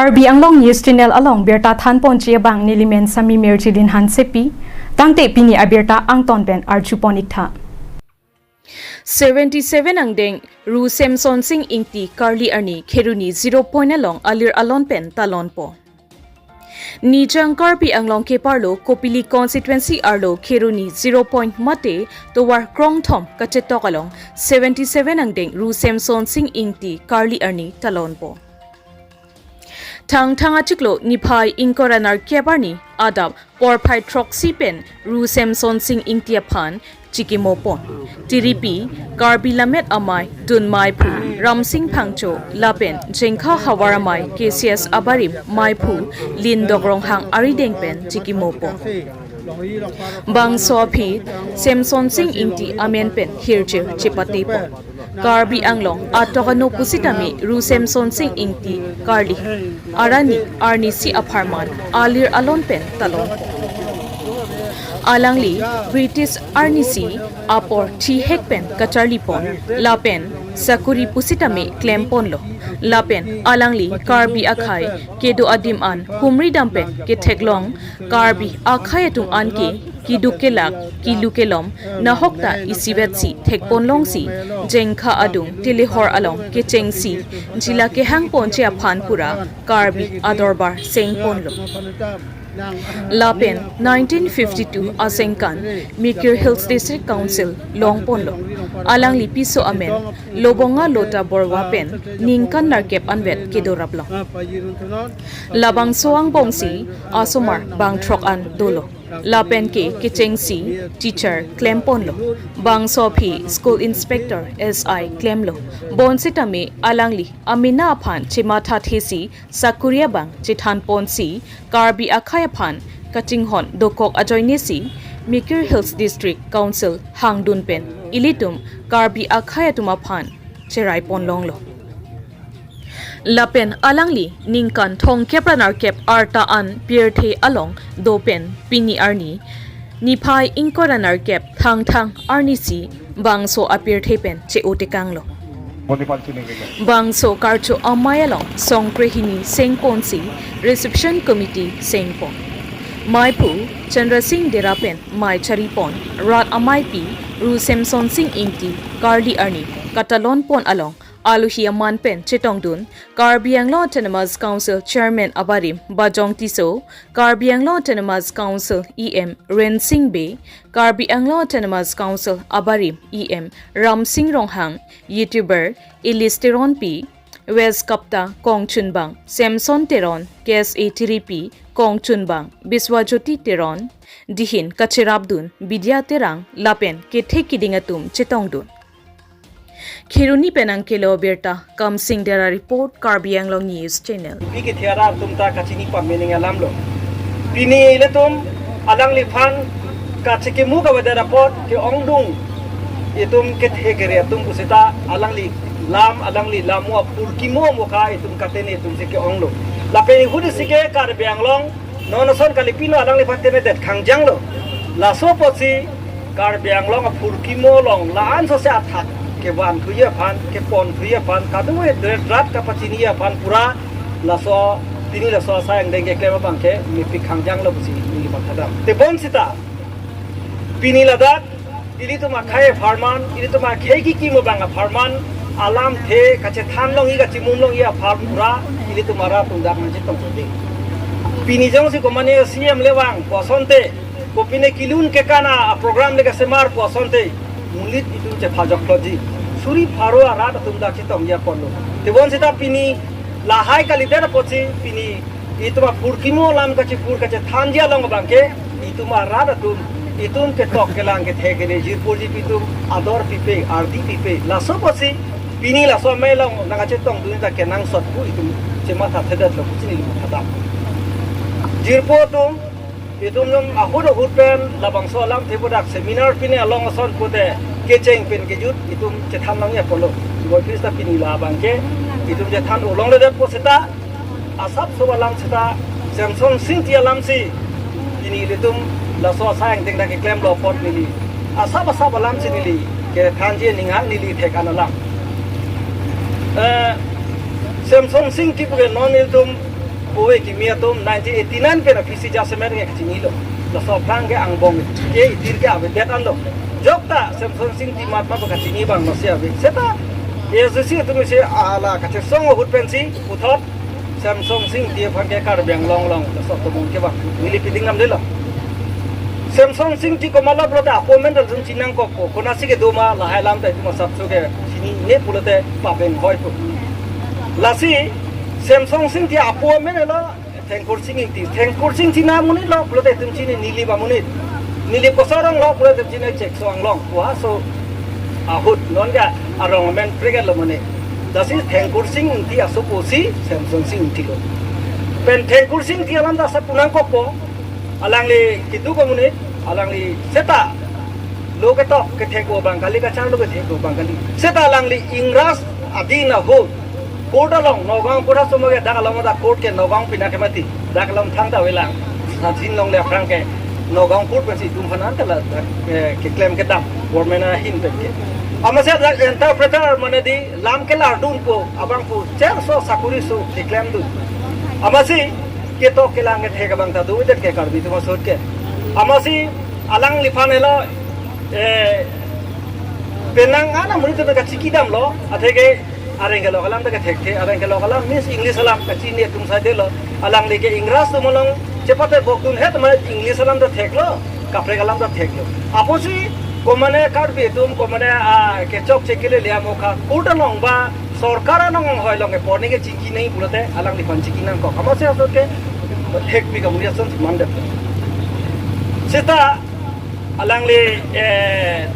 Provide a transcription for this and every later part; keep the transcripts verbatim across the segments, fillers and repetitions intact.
Karbi Anglong News Channel along birta thanponji abang nelimen Sami Merjilin Hansepi, tangte pini abirta angton pen arjupon iktha. Seventy-seven angdeng Ru Semson Sing Ingti Karli arni Kheroni zero point along alir alon pen talonpo. Nijang Karbi Anglong keparlo Kopili constituency arlo Kheroni zero point mate tovar krongthom kachetok along seventy-seven angdeng Ru Semson Sing Ingti Karli arni talonpo. Thangthang achiklo niphai ingkoi ra nerkep arni adap porphai throksi pen Ru Semson Sing Ingti aphan chikimopon. Tiripi Karbi Lammet Amei Dun Meiphu Ramsing Phangcho lapen Jengkha Havar Amei K C S abarim Meiphu Lindok Ronghang arideng pen chikimopon. Bangso aphi Semson Sing Ingti amen pen hirjir chepatepon. Karbi Anglong atok ano pusitame Ru Semson Sing Ingti Karli arni arnisi apharman alir alon pen talon. Alangli British arnisi apor thihek pen kacharlipon lapen sakuri pusitame klemponlo. Lapen alangli Karbi akhei kedo adim an humridam pen ketheklong Karbi akhei atum anke keduk kelak, kelu kelom, nahokta isivetsi thekponlongsi, Jengkha adung telehor along kechengsi jila kehangponji aphan pura Karbi adorbar sengponlo. Lapen nineteen fifty-two aningkan Mikir Hills District Council longponlo. Alangli piso amen Lobonga Lota Borwa pen ningkan nerkep anvet kedoraplong. Labangso angbongsi asomar bangthrok an dolo. Lapen ke kechengsi teacher klemponlo. Bangso aphi school inspector S I klemlo. Bonsitame alangli amena aphan chemathathesi sakuri abang chethanponsi Karbi akhei aphan kachinghon dokok ajoinesi Mikir Hills District Council hangdun pen ilitum Karbi akhei atum aphan cheraiponlonglo. Lapen alangli ningkan thomkep ra nerkep arta an pirthe along dopen pini arni niphai ingkoi ra nerkep Thangthang arnisi bangso apirthe pen che-otekanglo. Bangso karcho amei along songkrehini sengponsi reception committee sengpon. Meiphu Chandra Sing Dera pen mei charipon rat ameipi Ru Semson Sing Ingti Karli arni katalonpon along alohi aman pen chetongdun Karbi Anglong Autonomous Council Chairman abarim Bajong Tisso, Karbi Anglong Autonomous Council E M Rensing Bey, Karbi Anglong Autonomous Council abarim E M Ramsing Ronghang, YouTuber Elis Teronpi, West Kapta Kongchunbang Semson Teron, K S A Tiripi Kongchunbang Biswajyoti Teron, dihin kacherapdun Bidya Terang lapen kethe kiding atum chetongdun. Kheroni pen nangkelo birta Kamsing Dera report, Karbi Anglong News Channel. Pi kethe arat atum ta kachini pamening alamlo. Pini ilitum alangliphan kachekimo kavedet apot ke-ongdung itum kethe kere atum pusita alangli lam alangli lam mo apurkimo mo ka itum katene itum si ke-onglo. Lapen ihudi si ke Karbi Anglong non ason kalipino alangliphan tenedet khangjanglo. Laso apotsi Karbi Anglong apurkimo along la-an sose athak kevanthuji aphan, keponthuji aphan, kadokave dret rat kapachini aphan pura laso pini laso asai angdeng keklem abang ke mepik khangjanglo pusi neli mathadam. Tebonsita pini ladak ilitum akhei apharman, ilitum akhei kikimo abang apharman, alamthe kachethanlongji kachimumlongji apharman pura ilitum arat atum dak nangchetong pute. Pini jongsi komane C M le vang pu asonte, kopine kelun kekan aprogram le kasemar pu asonte, mulit itum chephajokloji. Suri pharo arat atum dak chetongji aponlo. Tebonsita pini lahai kalidet apotsi pini itum apurkimo alam kachipur kachethanji along abang ke itum arat atum itum ketok kelang kethe kene jirpo jirpi atum ador pipe ardi pipe. Laso apotsi pini laso amei along nangkachetongdun ta kenangsot pu itum chemathadetlo pusi neli mathadam. Jirpo atum itum non ahut ahut pen labangso alamthe pu dak seminar pine along ason pute kecheng pen kejut itum chethanlongji apotlo. Siboi Krista pini labang ke itum chethan ulongledet pusita asapso alam sita Semson Sing Ingti alamsi pini ilitum laso asai angdeng dak keklemlo apot neli asap asap alamsi neli kethanji aning hang neli thek-an alam. Eh, Semson Sing Ingti puke non ilitum Ove kimi atum nineteen eighty-nine pen aphi si jasemet nge kachinilo. Laso aphrang ke angbong ke itir ke avedet anlo. Jokta Semsonsing Timung amat kachini abang masi ave. Seta A S D C atum isi hala kachesong ahut pensi puthot Semsonsing Ti aphan ke Karbi Anglong along laso atum ke bang neli piding namdelo. Semsonsing Ti komatlo pulote apo amen ta jun chinangkokpo. Konatsi kedo ma lahai alam ta itum asapso ke chinine pulote pabeng hoipo. Lasi Semsonsing Ti apo amen lo Thengkursing Ingti. Thengkursing Ti amonit lo pulote itum chini, Nilip amonit. Nilip koson arong lo pulote itum chini, Chekso Anglong. Pu aso ahut non ke arong amen preketlo mane. Lasi Thengkursing Ingti asopo si Semsonsing Ingti lo. Pen Thengkursing Ti alam ta asap pu nangkokpo. Alangli keduk amonit, alangli seta lo ketok kethek abang kali, kacharlo kethek abang kali. Seta alangli Ingras adin ahut court along, Nagaon court aso ma ke dak along ta court ke Nagaon pina ke mati. Dak along thangta avelang. Sadin longle aphrang ke Nagaon court pensi itum aphan anta la, eh, keklem kedam government ahin pen ke. Amatsi dak interpreter mane di lam kelardunpo abang pu cherso sakuri so keklemdun. Amatsi ketok kelang kethek abang ta dodet ke Karbi atum asot ke. Amatsi alangliphan helo, eh, penang ana muri tu kachiki damlo, atheke areng kelok alam ta kethekthe, areng kelok alam means English alam kachini atum saidelo, alangli ke Ingras atum along chepate bokdun het ma English alam ta theklo, kaprek alam ta theklo. Apotsi komane Karbi atum, komane, ah, kechokche kelele amokha court along ba sorkar along anghoi along ke porni ke chiki nai pulote alangliphan chiki nangkok. Amatsi asot ke thekpi kamuri ason mandet. Seta alangli, eh,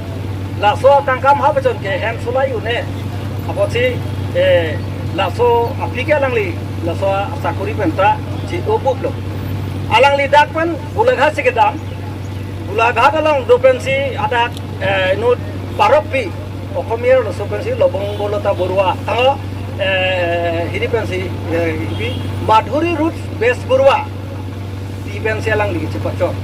laso tangkam ha pachon ke hem solai un-e. Apotsi, eh, laso aphi ke alangli laso asakuri pen ta chi-o buplo. Alangli dak pen Golaghat si kedam. Golaghat along do pensi hadak, eh, inut parokpi Okhomia laso pensi Lobong Bolota Borua. Tanglo, eh, hiri pensi, eh, ipi Madhuri Ruth Bes Borua. Ti pensi alangli kechepachor.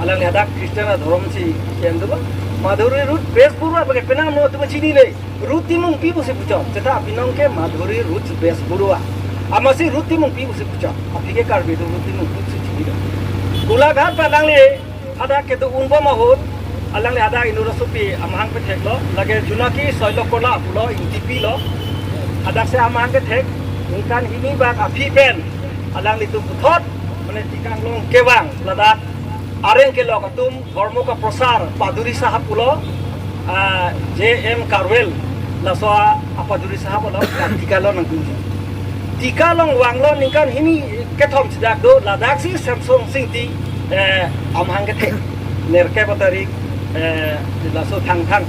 Alangli hadak Christian adhorom si ken do ba. Madhuri Ruth Bes Borua abang ke penang mo atum chinine. Ruth Timungpi pusi puchor. Seta apinong ke Madhuri Ruth Bes Borua. Amatsi Ruth Timungpi pusi puchor. Aphi ke Karbi atum Ruth Timungpi pusi chinilo. Golaghat pen alangli hadak kedo unbom ahut, alangli hadak inut asopi amahang petheklo, lake Junaki Soilok Kola pulo, Ingtipi lo, hadaksi amahang kethek, ningkan hini bak aphi pen alanglitum puthot, mane Tikanglong kevang ladak areng kelok atum, dhormo kaprosar Paduri Sahab pulo, ah, J M Karwel, laso a Paduri Sahab pulo, Tika along nangdunji. Tika along vanglo ningkan hini kethom si dak do, ladaksi Semsonsing Ti, eh, amahang kethek. Nerkep atarik, eh, laso Thangthang.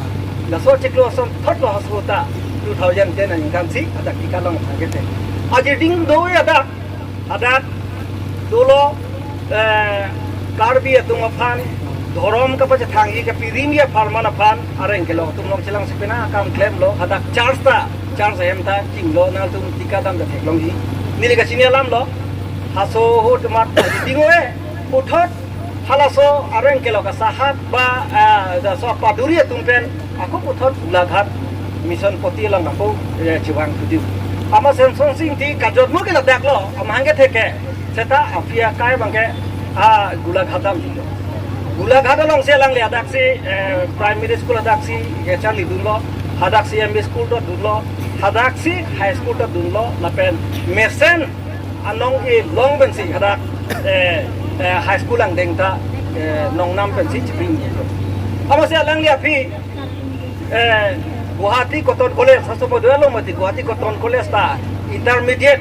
Laso chiklo asonthotlo haso ta two thousand ten aningkan si, hadak Tika along amahang kethek. Ajirding do ya dak, hadak dolo, eh, Karbi atum aphan, dhorom kapachethangji kapirimji apharman aphan, areng kelok atum along chelang si penang akam klemlo, hadak church ta, church ahem ta chinglo, nangtum Tika dam ta theklongji. Neli kachini alamlo, haso ahut amat Ajirding o-e, puthot halaso areng kelok asahab ba, ah, laso Paduri atum pen ako puthot Golaghat Mission Poti along ako, eh, chevang thudiu. Amat Semsonsing Ti kajotmo ke ladak lo, amahang kethek ke. Seta aphi akai abang ke, ah, Golaghat damjilo. Golaghat along si alangli hadaksi, eh, primary school hadaksi kecharlidunlo, hadaksi M E school ta dunlo, hadaksi high school ta dunlo, lapen mesen anong e long pensi hadak, eh, eh, high school angdeng ta, eh, nongnam pensi chiping. Amatsi alangli aphi, eh, Guwahati Cotton College, haso pado along mati Guwahati Cotton College ta Intermediate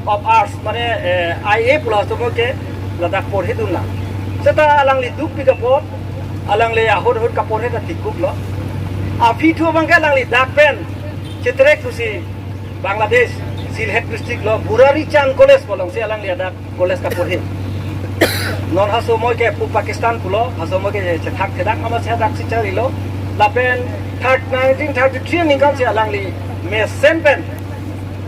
of Arts, mane, eh, I A pulo haso mo ke ladak porhidunlang. Seta alangli dukpik apot, alangli ahut ahut kaporhe ta tikuklo. Aphi thu abang ke alangli dak pen chetrek thusi Bangladesh, Sylhet district lo, Burari Chand College pu along si alangli hadak college kaporhe. Non haso mo ke pu Pakistan pulo, haso mo ke chethak thedak amatsi hadaksi charlilo. Lapen third, nineteen thirty-three aningkan si alangli mesen pen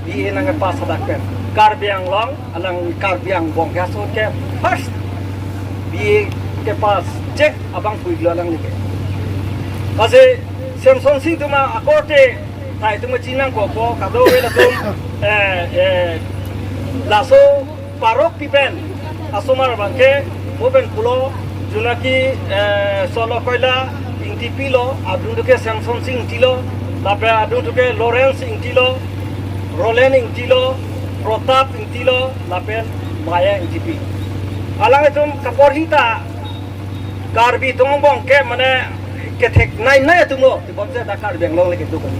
B A nangkepass hadak pen. Karbi Anglong, alang Karbi angbong ke haso ke first B A kepass chek abang puilo alangli ke. Lasi Semsonsing atum akorte, thai atum chinangkokpo, kadokave atum, eh, eh, laso Parok pipen asomar abangke mo pen pulo, Junaki, eh, Solo Koila Ingti pilo, adung duke Samson Sing Ingti lo, lapen adung duke Lawrence Ingti lo, Roland Ingti lo, Protap Ingti lo, lapen Maya Ingtipi. Alanglitum kaporhi ta Karbi atum angbong ke mane kethek nai nai atum lo, tibom se ta Karbi Anglong le kedo kali.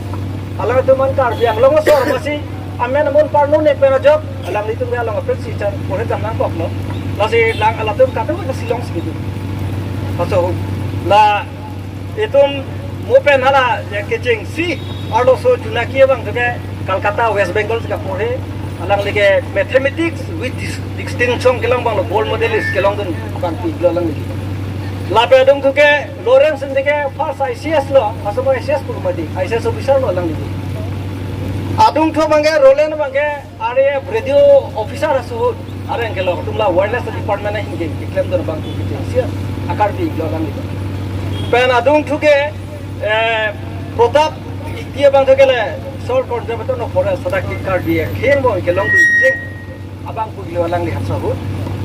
Alangtum an Karbi Anglong asor masi amen amun parno ne pen ajok, alanglitum ke along apet si chan pore jam nangkok lo. Lasi lang alatum katu ke Shillong si kedo. Laso la itum mo pen hala ya kechengsi arloso Junaki abang ke Calcutta, West Bengal si kapore, alangli ke mathematics with dis-, distinction kelong abang lo, gold medalist kelongdun abang pi lo alangli. Lapen adung thu ke Lawrence Ingti ke first I C S lo, asomar I C S pulu mati, I C S officer lo alangli. Adung thu abang ke Roland abang ke R A F radio officer aso ahut, areng kelong atum la wireless department ahin ke keklemdun abang thu kechengsi a-Karbi lo alangli. Pen adung thu ke eh, Protap Ingti abang thu ke le Salt Conservation of Forest, sadak ke Karbi akhei angbong kelongdun cheng abang pu lo alangli hapsa ahut.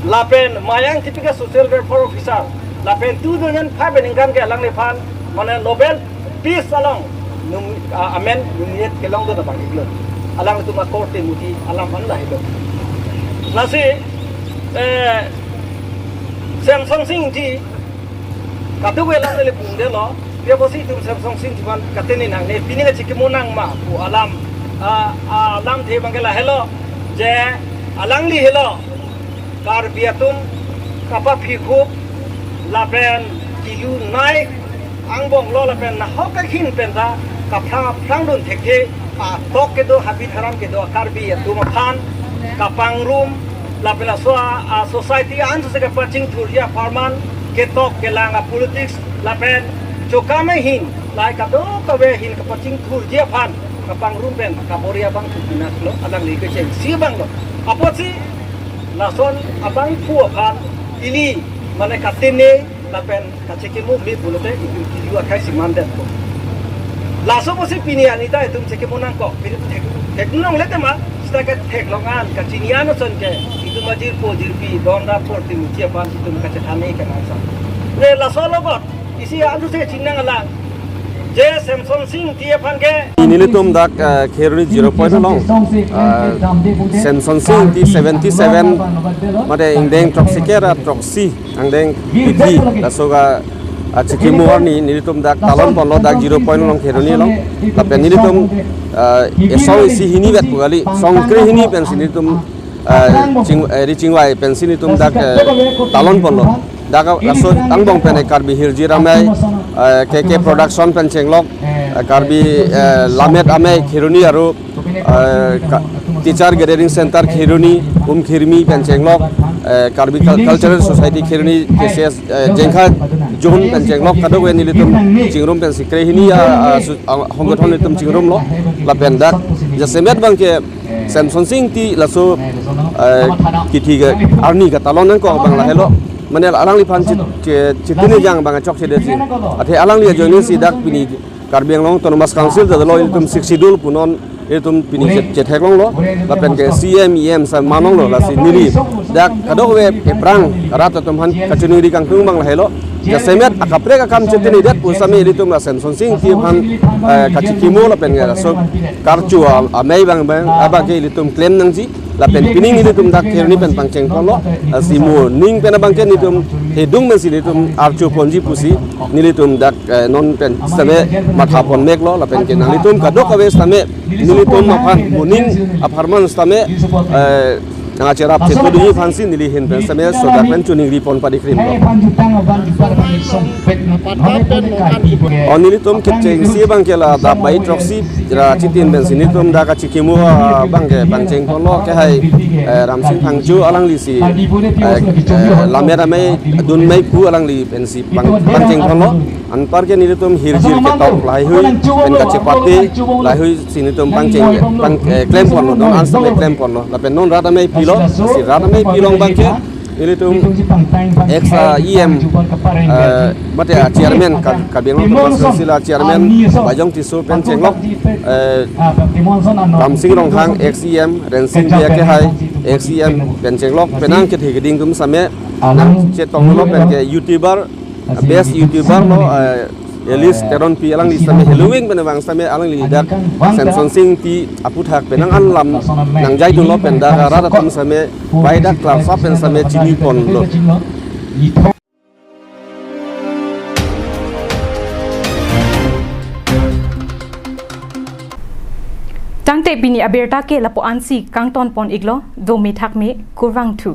Lapen Maya Ingtipi ke social welfare officer. Lapen two thousand five aningkan ke alangliphan mane Nobel Peace along nom-, ah, amen nominate kelongdun abang iklo. Alangtum akorte muti alam an lahelo. Lasi, eh, Samson Sing Ingti katu ke alam le pungde lo, dia bosi itum Samson Sing Ingti aphan katene nangne, pini kachikimo nang ma pu alam, ah, ah, alamthe abang ke lahelo, je alangli helo Karbi atum kapaphi hup lapen kilu nai angbong lo lapen nahok ahin pen ta kaphrang phrangdun thekthe atok kedo, habit haram kedo Karbi atum aphan kapangrum, lapen laso a, a society an sose kapachingthurji apharman, ketok kelang a politics lapen chokam ahin, lahai kadokave ahin kapachingthurji aphan kapangrum pen kabor-i abang thu pinak lo, alangli kechengsi abang lo. Apotsi lason abangphu aphan ili mane katene lapen kachikimo me pulote itum kilu akhei si mandetpo. Laso pusi pini ani ta itum chikimo nangkok, pini thek, thek nong le tema, sita ke theklong an, kachini an ason ke, itum ajirpo jirpi, don ra por timuchi aphan itum kachethan-i kenangsa. Le laso alogot, isi antu se chingnang alang, je Samson Sing Ingti aphan ke. Nelitum dak, eh, Kheroni zero point along, eh, Samson Sing Ingti seventy seven, mate ingdeng throksi kre ra throksi angdeng kithi, laso ka, ah, chikimo arni nelitum dak talon ponlo dak zero point along Kheroni along. Lapen nelitum, ah, esong isi hini vet pu kali, song kre hini pensi nelitum, ah, ching-, eh, ri chingvai pensi nelitum dak, eh, talon ponlo. Dak laso angbong pen Karbi Hirjir Amei, eh, K K Production pen chenglok, eh, Karbi, eh, Lammet Amei Kheroni aru eh, ka-, Teacher Gathering Center Kheroni, Umkhirmi pen chenglok, eh, Karbi Cul-, Cultural Society Kheroni, K C S, eh, Jengkha Zone pen chenglok, kadokave nelitum chingrum pensi kre hini a, a, su-, a, hongkot hon nelitum chingrumlo, lapen dak jasemet abang ke Samson Sing Ingti laso, eh, kithi ke arni katalon nangkok abang lahelo, mane alangliphan chit-, che-, chitini jang abang chokche detsi. Athe alangli ajoine si dak pini Karbi Anglong Autonomous Council ta lo ilitum Sixth Schedule punon ilitum pini chet-, chetheklonglo, lapen ke C M, E M sa manonglo, lasi neli dak kadokave aphrang rat atum aphan kachiningri kangtung abang lahelo. Jasemet akaprek akam chetinidet pu same ilitum la Samson Sing Ingti aphan, eh, kachikimo lapen ke laso karcho a-, amei abang abang, abang ke ilitum klem nangji. Lapen pining nelitum dak Kheroni pen pangcheng ponlo, eh, si mo ning pen abang ke nelitum hedung pensi nelitum archo ponji pusi nelitum dak, eh, non pen sitame matha pon meklo, lapen ke nanglitum kadokave sitame nelitum aphan moning apharman sitame, eh, nangcherap chetu dunji aphansi neli ahin pen sitame so dak pen choningri pon padikrimlo. O nelitum kechengsi abang ke la dap bai throksi ra chitin pensi nelitum dak kachikimo abang ke pangcheng ponlo, kehai, eh, Ramsing Phangcho alangli si, eh, eh, Lammet Amei dun mei pu alangli pensi pang-, pangcheng ponlo. Anpar ke nelitum Hirjir ketok lahaihui pen kachepate lahaihui si nelitum pangcheng pang, eh, klem ponlo, non an sitame klem ponlo. Lapen non rat amei pilo, si rat amei pilong abang ke nelitum ex, ah, E M, eh, mate, ah, chairman, Kar-, Karbi Anglong Autonomous Council, ah, chairman Bajong Tisso pen chenglok, eh, Ramsing Ronghang, ex E M, Rensing Bey kehai, X C M pen chenglok penang kethe keding atum same chetonglo pen ke YouTuber, best YouTuber lo, eh, Elis Teronpi alangli same heloving pen vang same alangli dak Samson Sing Ingti aputhak penang an lam nangjaidunlo pen dak arat atum same bai dak klarsa pen same chiniponlo. Tangte pini abirta ke lapu-ansi kangtonpon iklo, dome thakme, kurvangthu.